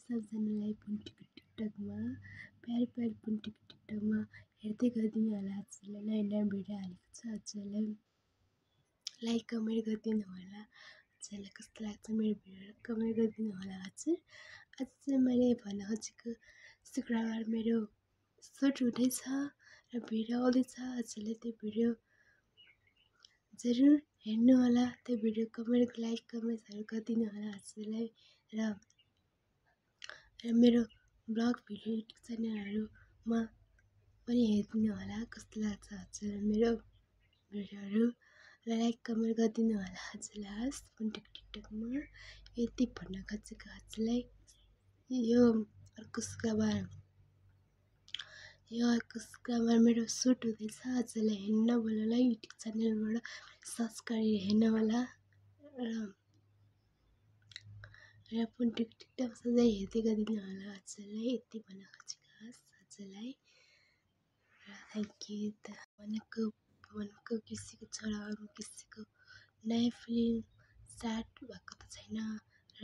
सबजनालाई पुन्टीको टिकटकमा प्यारी पुन्टीको टिकटकमा हेर्दै गरिदिनु होला। हजुरलाई नयाँ नयाँ भिडियो हालेको छ, हजुरलाई लाइक कमेन्ट गरिदिनु होला। हजुरलाई कस्तो लाग्छ मेरो भिडियो कमेन्ट गरिदिनु होला। हजुर आज चाहिँ मैले भन्न खोजेको शुक्रबार मेरो सुट हुँदैछ र भिडियो आउँदैछ। हजुरले त्यो भिडियो जरुर हेर्नु होला। त्यो भिडियो कमेन्ट लाइक कमेन्टहरू गरिदिनु होला हजुरलाई। र मेरो ब्लग भिडियो युट्युब च्यानलहरूमा पनि हेरिदिनु होला। कस्तो लाग्छ हजुरलाई मेरो भिडियोहरू र लाइक कमेन्ट गरिदिनु होला। हजुरलाई हस् पुन्टीको टिकटकमा यति भन्न खोजेको हजुरलाई। यो अर्को शुक्रबार मेरो सुट हुँदैछ। हजुरलाई हेर्न नभुल्नुलाई युट्युब च्यानलबाट सर्च गरेर हेर्नु होला। र पुन्टीको टिकटक सधैँ हेर्दै गरिदिनु होला। हजुरलाई यति भन्न खोजेको हस् हजुरलाई। र थ्याङ्क यू। भनेको किसीको छोरा किसीको नयाँ फिल्म स्टार्ट भएको त छैन र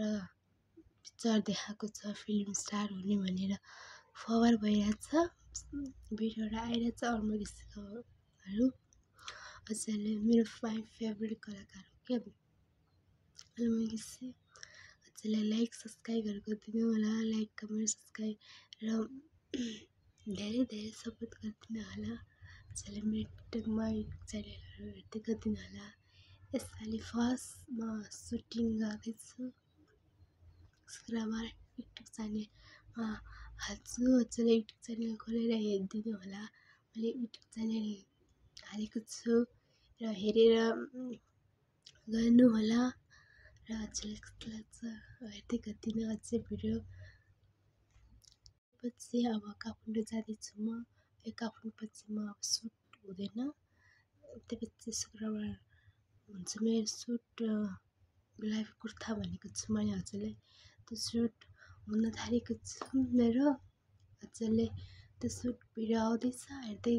पिक्चर देखाएको छ फिल्म स्टार्ट हुने भनेर खबर भइरहेछ। भिडियोहरू आइरहेछ अरूमा किसीकोहरू। हजुरले मेरो फेभरेट कलाकार हो क्या अरूमा किसी। हजुरलाई लाइक सब्सक्राइब गरिदिनु होला। लाइक कमेन्ट सब्सक्राइब र धेरै सपोर्ट गरिदिनु होला। हजुरले मेरो टिकटकमा युट्युब च्यानलहरू हेर्दै गरिदिनु होला। यसपालि फर्स्टमा सुटिङ गर्दैछु शुक्रबार युट्युब च्यानलमा हाल्छु। हजुरले युट्युब च्यानल खोलेर हेरिदिनु होला। मैले युट्युब च्यानल हालेको छु र हेरेर गर्नु होला। र हजुरलाई कस्तो लाग्छ हेर्दै गरिदिनु अझै भिडियो। पछि अब काठमाडौँ जाँदैछु म। यो काठमाडौँ पछि म अब सुट हुँदैन। त्यसपछि शुक्रबार हुन्छ मेरो सुट लाइभ कुर्ता भनेको छु मैले हजुरलाई। त्यो सुट हुन थालेको छु मेरो। हजुरले त्यो सुट भिडियो आउँदैछ हेर्दै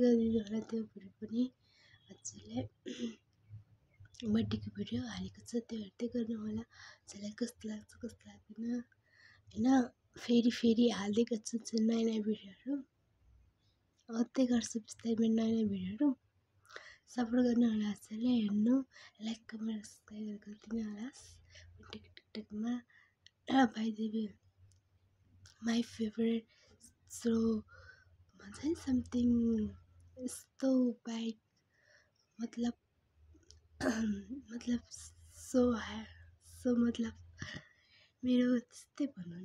गरिदिनु होला। त्यो भिडियो पनि हजुरले बर्थडेको भिडियो हालेको छ त्यो हेर्दै गर्नु होला। हजुरलाई कस्तो लाग्छ कस्तो लाग्दैन होइन। फेरि हाल्दै गर्छु नयाँ नयाँ भिडियोहरू आउँदै गर्छु बिस्तारै मेरो नयाँ नयाँ भिडियोहरू। सपोर्ट गर्नु होला हजुरले हेर्नु लाइक कमेन्ट सब्सक्राइब गरिदिनु होला पुन्टीको टिकटकमा। By the way my favourite so भन्छ नि समथिङ यस्तो बाइक मतलब सो मतलब मेरो त्यस्तै भनौँ न।